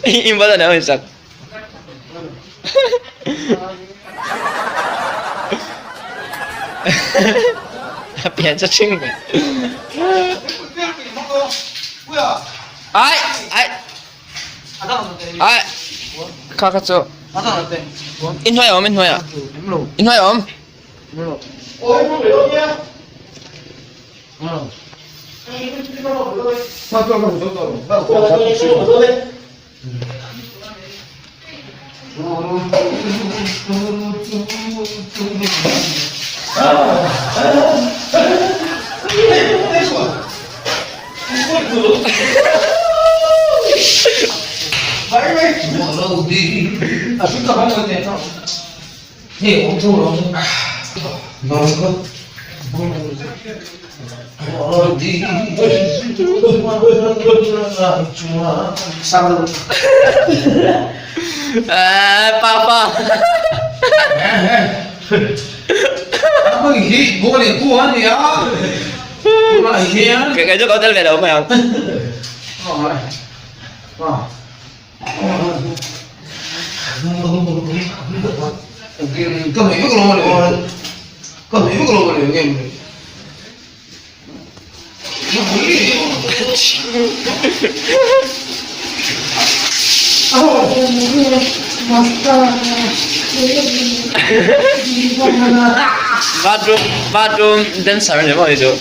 Imbala na sak. Pian sa ching me. Ai ai ai kha kha chu in hnuai awm in hnuai ah in hnuai awm. Pa pa. Cái cái chỗ có tên về đâu phải không? Bathroom bathroom dancer ni mo itu.